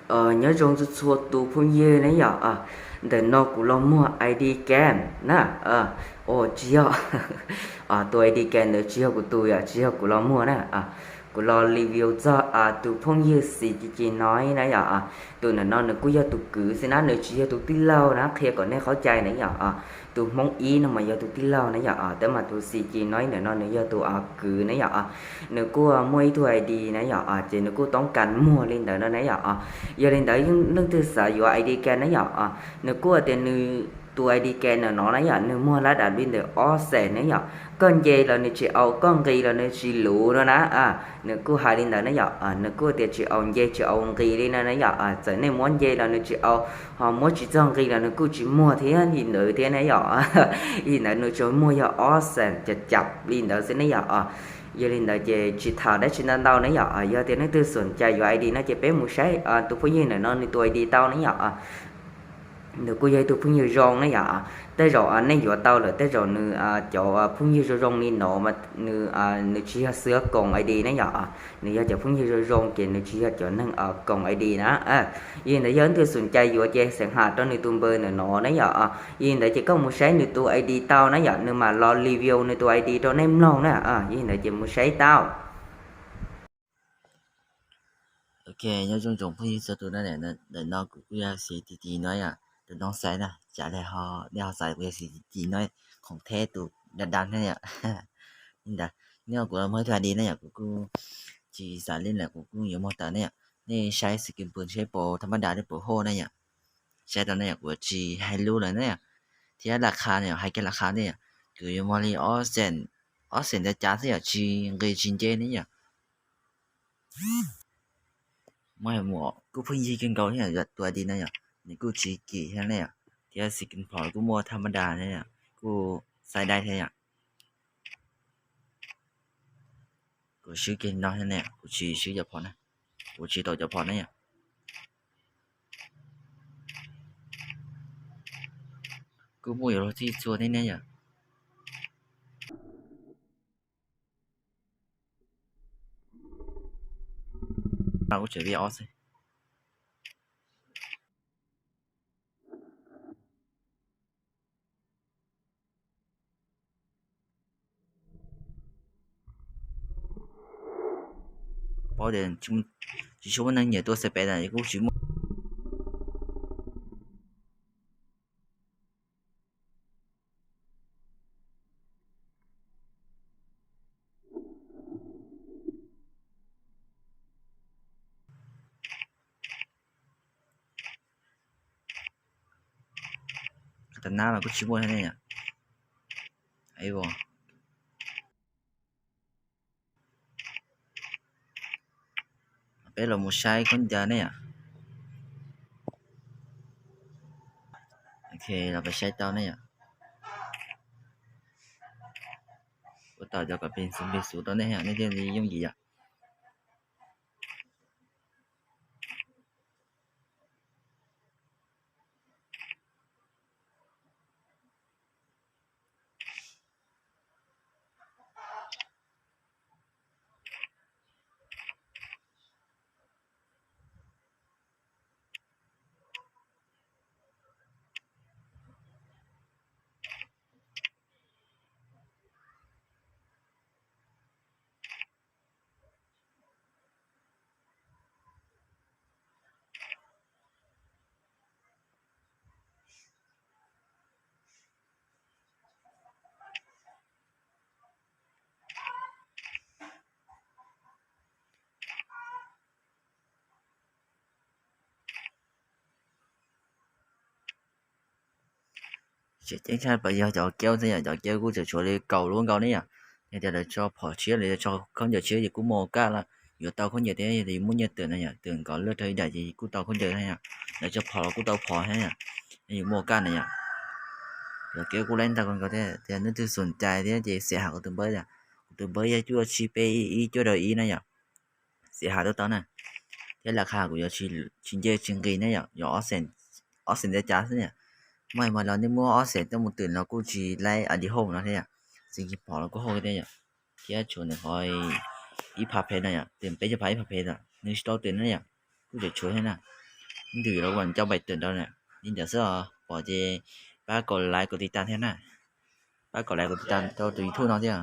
Nyob zoo txhua txhua tus phooj ywg na yom. Ntawm no kuv los muag ID Game na. Tsis yog, tus ID Game ntawd tsis yog kuv tus yom, tsis yog kuv los muag na. Kuv los review txog tus phooj ywg Xis Ci Ci no na yom. Tus ntawm no nws kuj yog tus kwv xwb na, nws tsis yog tus tij laug na, qhia kom nej qhov cai na yom. Tus Hmoob ib no mas yog tus tij laug na yom, tab mas tus Xis Ci no ntawm no nws yog tus kwv na yom. Nws kuj muaj ib tug ID na yom, ces nws kuj toob kas muag li ntawd no na yom. Yog li ntawd leej twg xav yuav ID Game na yom, nws kuj tias nws tus ID Game ntawm no na yom, nws muag lab dam li ntawm ob xees na yom. Koj nce los nws tsis au, koj nqis los nws tsis luv no na. Nws kuj hais li ntawd na yom, nws kuj tias tsis au nce tsis au nqis li no na yom. Txawm nej muab nce los nws tsis au, ho muab tsis txog nqis los nws kuj tsis muag thiab li ntawd thiab na yom. Li ntawd nws tsuas muag yog ob xees cam cam li ntawd xwb ne yom. Yog li ntawd ces tsis tham dab tsi ntau ntau ne yom. Yog tias leej twg xom cai yuav ID no ces peb mus saib tus phooj ywg ntawm no nws tus ID tau ne yom. Nws kuj yog ib tug phooj ywg zoo ne yom. Tej zaum nej yuav tau lawm, tej zaum nws cov phooj ywg zoo zoo li no mas nws, nws tsis yog xwb koom ID ne yom. Nws yog cov phooj ywg zoo zoo ces nws tsis yog cov neeg koom ID na. Yog li ntawd yog leej twg xom cai yuav ces xeem ham rau nws tus npawb ntawm no ne yom. Yog li ntawd ces koj mus saib nws tus ID tau na yom, nws mam los review nws tus ID rau nej mloog na. Yog li ntawd ces mus saib tau. Ok, nyob zoo tsoom phooj ywg txhua tus na. Ntawm no kuv kuj yog Xis Ci Ci no yom, tus Noob Xais na, cas li ho nej ho xav kuv yog Xis Ci Ci no, khoom theb tus dab dab thiab yom. Li ntawd, nej kuv muag ib tug ID na yom, kuv kuj tsis xav li lawm, kuv kuj yuav muag tawm ne yom. Nej saib skin pw saib puas tham ma da thiab puas hoj na yom. Saib tau ne yom, kuv tsis hais lus lawm na yom. Thiab las khas ne yom, hais kiag las khas ne yom, kuv yuav muag li ob xees, ob xees ntawd cas xwb yom, tsis nqis tsis nce ne yom. Muaj hais mus kuj pheej yig kawg nkaus thiab, tus ID no yom, nws kuj tsis kim thiab ne yom. Thiab skin phom kuj muaj tham ma da thiab yom, kuj xais dai thiab yom. Kuv swb kiag no thiab ne, kuv tsis swb cov phom na, kuv tsis tau cov phom ne yom. Kuj muaj yuav luag txhij txhua thiab ne yom. Kuj tseem vij ob xwb. Paub tias tsis tshua muaj neeg nyiam tua xes pem na, kuj tsis muaj. Qhov tas nab los kuj tsis muaj thiab ne yom. Peb los mus saib khaub ncaws ne yom. Ok, los peb saib tau ne yom. Ua tau cov kom pes xus pes xus rau nej, nej thiaj li yooj yim yom. Tseem ceeb tshaj plaws yog cov kiaub thiab yom, cov kiaub kuj tseem tshuav li kaum lub nkaus ne yom. Yog tias lawv tso phom tshiab los yog tso khaub ncaws tshiab ces kuj muaj kaj lawm, yuav tau khaub ncaws thiab yog muaj nyiaj tawm no yom, twb nkaus lawj rau ib daim ces kuj tau khaub ncaws thiab yom. Lawv tso phom los kuj tau phom thiab yom, yog muaj kaj na yom. Cov kiaub kuj laib ntau kawg nkaus thiab, tias nej twg xom cai thiab ces xav has kuv tus npawb, kuv tus npawb yog cuaj tsib peb ib cuaj rau ib na yom. Xav has tuaj tau na. Thiab las khas kuv yuav tsis nce tsis nqis ne yom, yuav ob xees ntawd cas xwb yom. Muaj hais mas los nej muab ob xees tuaj mus twm los kuj tsis laib ID hauj no thiab yom. Xees phom los kuj hauj thiab yom. Thiab tshuav nws qhov ib phav phem no yom, twm peb caug phav ib phav phem no nws tsis tau twm na yom, kuj tseem tshuav thiab na. Ntws los kuv mam coj npais tawm nrau na. Li ntawd xwb os, pom ces pab kaum like kaum tiv tas thiab na. Pab kaum like kaum tiv tas rau tus YouTube no thiab.